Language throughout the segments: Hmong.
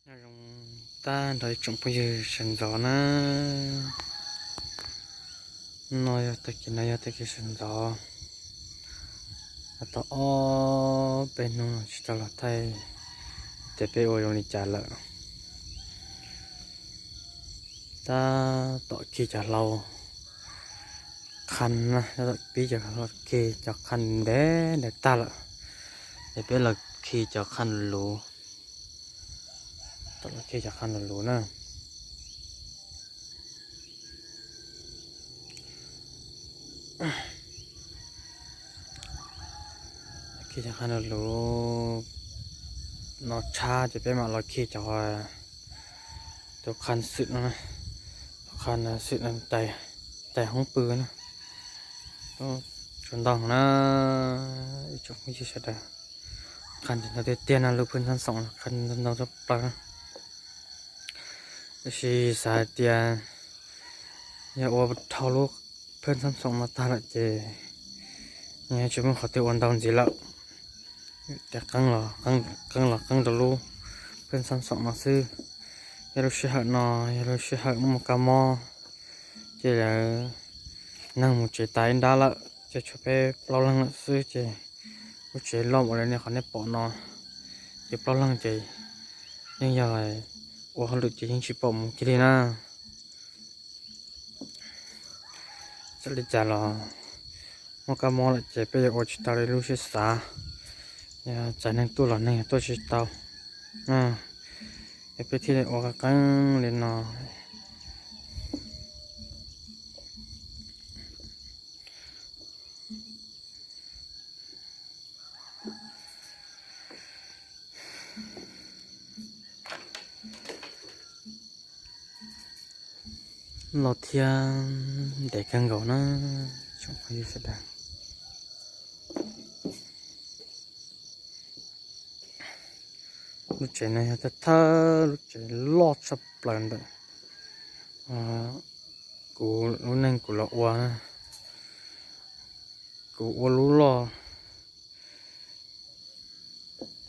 Nyob zoo tag nrho ib tsoom phooj ywg sawv ntxov na. No yog tag kis no yog tag kis sawv ntxov, tau ob peb hnub tsis tau los thaij tias peb ua zoo li cas lawm. Tab tom khi cov hlau qhab na, tab tom pib cov hlau khi cov qhab ntev ntev tag lawm, ces peb los khi cov qhab luv, tau los khi cov qhab luv na. Khi cov qhab luv no tshab ces peb mam los khi cov, tus qhab xwm no, tus qhab xwm no tais hoob pw na. Tsuas ntau na, ib tsoom phooj ywg sawv daws, qhab ntau tiag tiag no lub phwj xab xoom qhab ntau tshaj plaws na. Tab sis xav hais tias yog ua dhau lub phwj xab xoom no tag lawm ces yog tsis muaj qhov twg ua ntau ntxiv lawm. Tias qeeb los qeeb rau lub phwj xab xoom no xwb. Yog lub sij hawm no yog lub sij hawm muaj kab mob, ces lawv neeg mus tsev tas ib nrab lawm, ces tshuav peb plaub leeg lawm xwb ces lub tsev loj ua li nej qhov nej pom no, ces plaub leeg ces yeej yog ua hauj lwm ces yeej tsis pom mus kiag li na. Txawm li cas los muaj kab mob lawm ces peb yuav ua tsis tau li lub siab xav, yog txais neeg tuaj los neeg tuaj tsis tau, es peb thiaj li ua qeeb li no. Loj thiab ntev kawg nkaus na, tsoom phooj ywg sawv daws. Lub tsev no yog thawj thawj lub tsev loj tshaj plaws ntawm kuv lub neej kuv los ua na. Kuv ua lub loj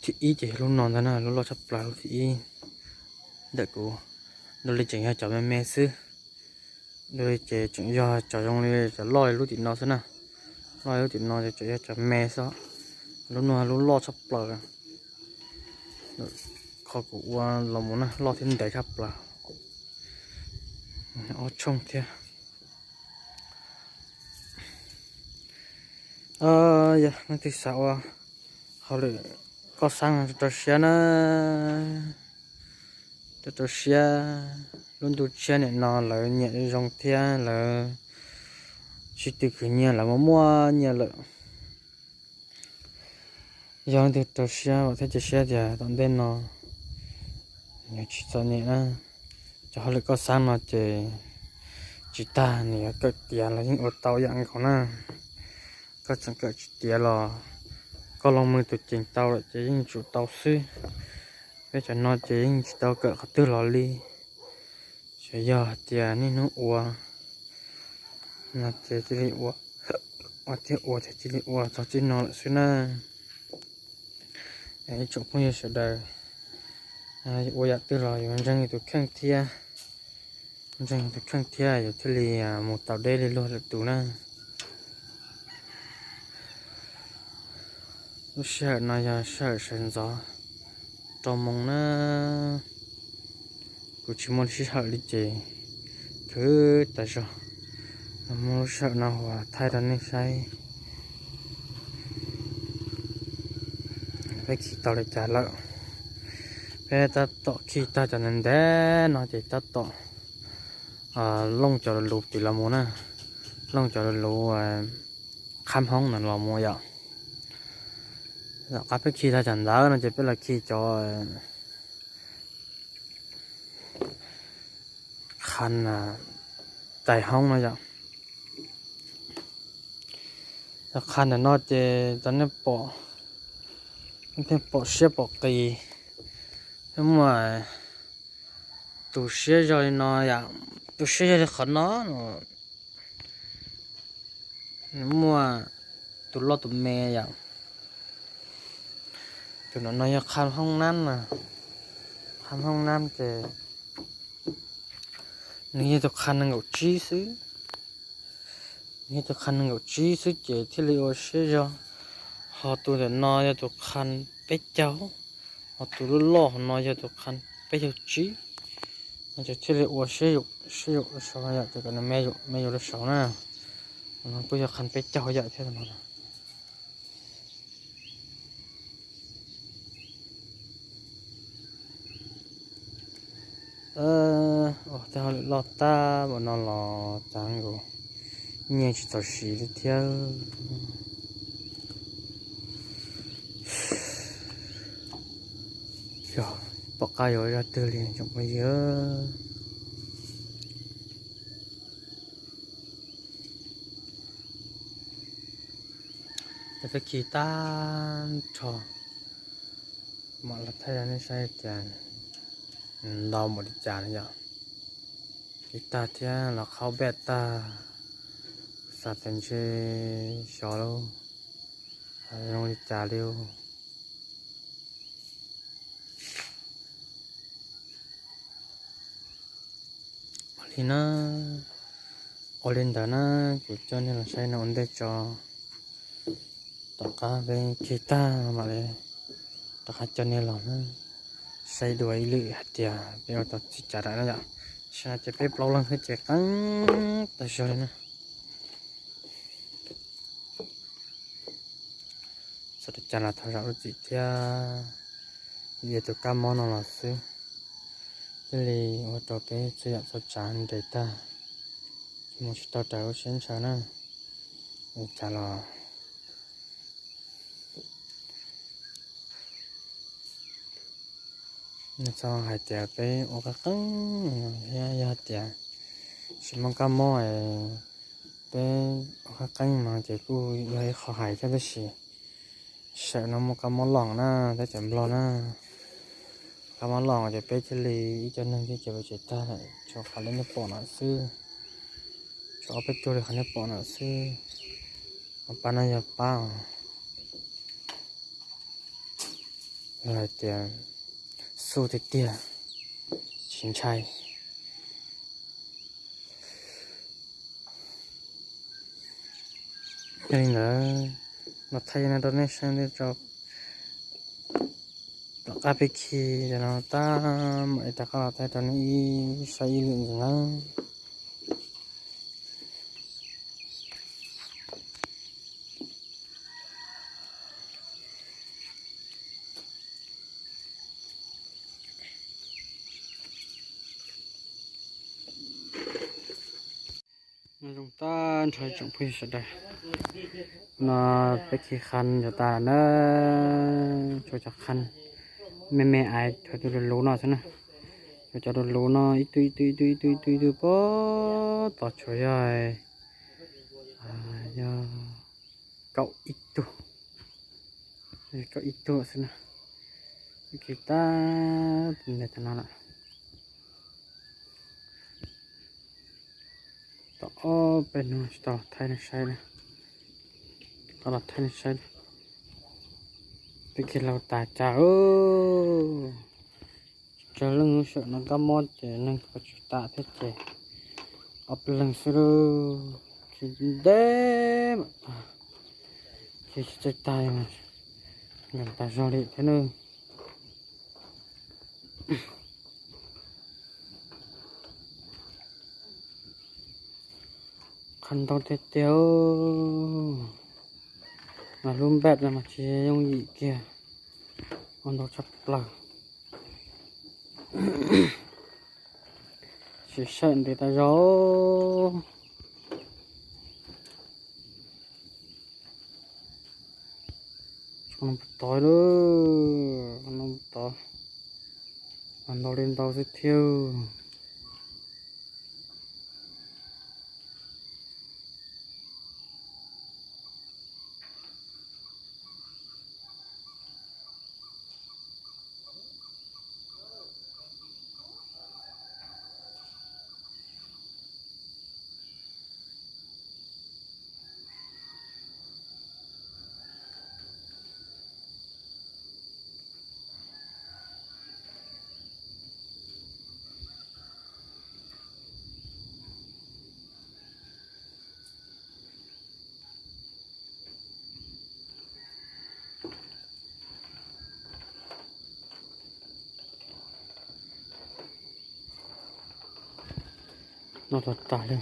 thib ib ces yog lub no ntag na, lub loj tshaj plaws lub thib ib ntawm kuv. Dua li tseem yog cov me me xwb, dua li ces tseem yog cov zoo li cov loj li lub tim no xwb na. Loj li lub tim no ces tseem yog cov me xwb, lub no lub loj tshaj plaws. Qhov kuv ua los mus na loj thiab ntev tshaj plaws, ob tshooj thiab. Yog leej twg xav ua hauj lwm koj xab no rau siab na, rau rau siab. Lub ntuj tshiab nim no lawv nyiam zoo thiab lawv sib tw khwv nyiaj lawv muaj muaj nyiaj lawm. Yog leej twg rau siab thiab cia siab tias tom ntej no yuav tsis txom nyem na, cov hauj lwm koj xab no ces tsis tag nws yuav kawm tiav los yeej ua tau ib yam nkaus na. Koj tseem kawm tsis tiav los koj los mus tus ceev tau lawm ces yeej tsum tau xwb. Peb cov no ces yeej tsis tau kawm qhov twg los li, tsuas yog hais tias niaj hnub ua no ces cia li ua, ua thiab ua ces cia li ua txog txij no lawm xwb na. Ib tsoom phooj ywg sawv daws, ua yam twg los yuav ntseeg yus tus kheej thiab, ntseeg yus tus kheej thiab yus thiaj li mus tau deb li luag lwm tus na. Lub sij hawm no yog sij hawm sawv ntxov rau moos na, kuv tsis muaj sij hawm li ces khwv tas zog, muaj lub sij hawm no uas thaij rau nej saib. Peb khi tau li cas lawm? Peb tab tom khi tag cov ntev ntev no ces tab tom looj cov luv tim los mus na, looj cov luv qhab hoob no los mus yom. Tom qab peb khi tag cov ntawd no ces peb los khi cov qhab tais hoob no yom. Cov qhab ntawm no ces cov nej pom, nej pom siab pom qis, muaj tus siab zog li no yom, tus siab zog li qhov no, muaj tus loj tus me yom. Tus no no yog qhab hoob nab na, Kham hoob nab ces nws yog tus qha nees nkaum tsib xwb. Nws yog tus qha nees nkaum tsib xwb ces thiaj li ua siab zog. Ho tus ntawm no yog tus qha peb caug, ho tus loj loj no yog tus qha peb caug tsib. No ces thiaj li ua siab zog, siab zog yom, ces kom nws me yus, me yus rau saud na. No kuj yog qha peb caug yam thiab no. Ua tej hauj lwm loj tag npaum no los cas nkaus nyiaj tsis txaus siv li thiab. Yog pom qab yuav zaj twg li tsoom phooj ywg. Ces peb khi tag nrho, mam los thaij rau nej saib tias ntau npaum li cas no yom. Khi tag thiab los qhaub pej tag, xav tias ntshe xyov lauj, zoo li cas li. Ua li na, ua li ntawd na, kuv coj nej los saib no ua ntej tso. Tom qab peb khi tag mam li rov qab coj nej los na, saib dua ib lwm hais tias peb ua tau txij cas lawm na yom. Tam sim no ces peb plaub leeg xwb ces qeeb tas zog li na. Txawm li cas los thov zam lub txim thiab, vim yog tus kab mob no los xwb, thiaj li ua rau peb txhua yam txhua tsav nres tag, mus tsis tau raws lub siab ntshaw na. Li cas los nws txhob hais tias peb ua qeeb qeeb thiab, yog tias tsis muaj kab mob es peb ua qeeb qeeb no ces kuj yog ib qho hais thiab, tab sis sawm no muaj kab mob loos na, teb chaws Nplog na. Kab mob loos ces peb thiaj li ib co neeg thiaj li pes tsawg tag lawm, tshuav qhov li nej pom no xwb, tshuav ob peb tug li qhov nej pom no xwb. Ho pab no yog pab os, yog hais tias xub tiag tiag tsis ntshai. Yog li ntawd, los thaij no rau nej saib ntej tso. Tom qab peb khi cov no tag mam li rov qab los thaij rau nej ib saib ib lwm ntxiv na. Nyob zoo tag nrho tsoom phooj ywg sawv daws, no peb khi qha yuav tas na, tshuav cov qha me me aiv, tshuav tus luv luv no xwb na, tshuav cov luv luv no ib tug ib tug ib tug ib tug ib tug ib tug puag tod tshuav yog, yog kaum ib tug, kaum ib tug xwb na. Khi tag nrho no lawm. Tom ob peb hnub tsis tau los thaij nej saib li, tsis tau los thaij nej saib li. Peb khi laus tas cas, tsawg leej lub sij hawm no kab mob ces neeg kho tsis tas thiab ces ob peb leeg xwb lauj. Khi ntev mam tag, khi tsis txawj tag, nkees tas zog li thiab nawb. Qha ntau tiag tiag, mas lub npaj no mas tsis yooj yim kiag, ua ntau tshaj plaws. Tsis sawm ntev tas zog. Tod lawm, tod, mas ntau li ntau xwb thiab. Noj tag tag li,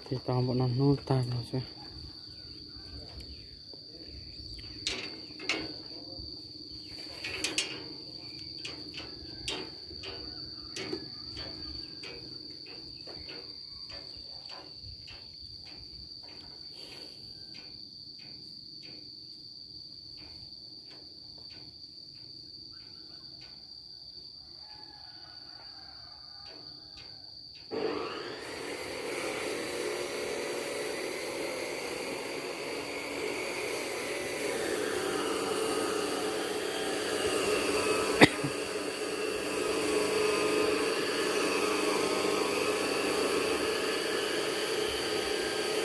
tiv tau npaum no hnub tag no xwb.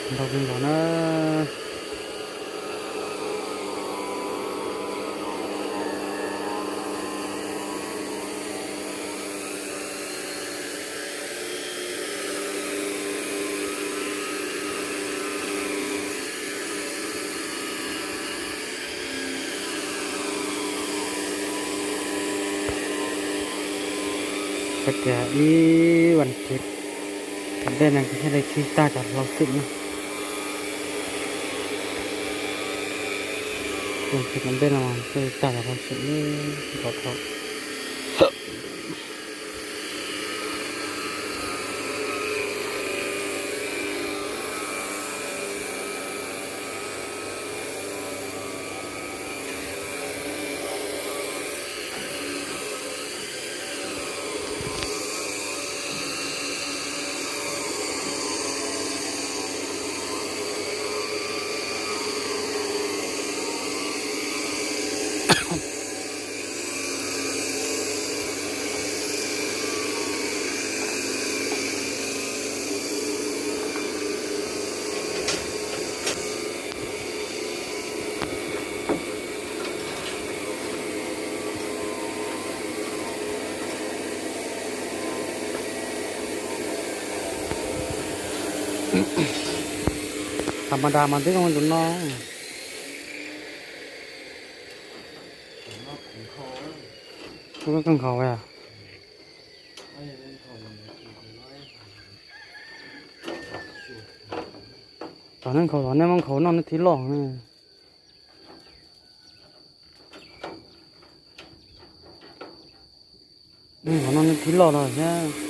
Nrog peb los na. Txoj kev ib vas thiv, tam ntej no thiaj li khi tag cov hlau xwm na. Vas thiv tam ntej no thiaj li tag cov hlau xwm nkaus dhau. Tham ma das mas twb zoo li tus no. Koj nkhaus a? Tom nej nkhaus los nej muab nkhaus noj nej thib loj ne. Nej nkhaus noj nej thib loj los thiab.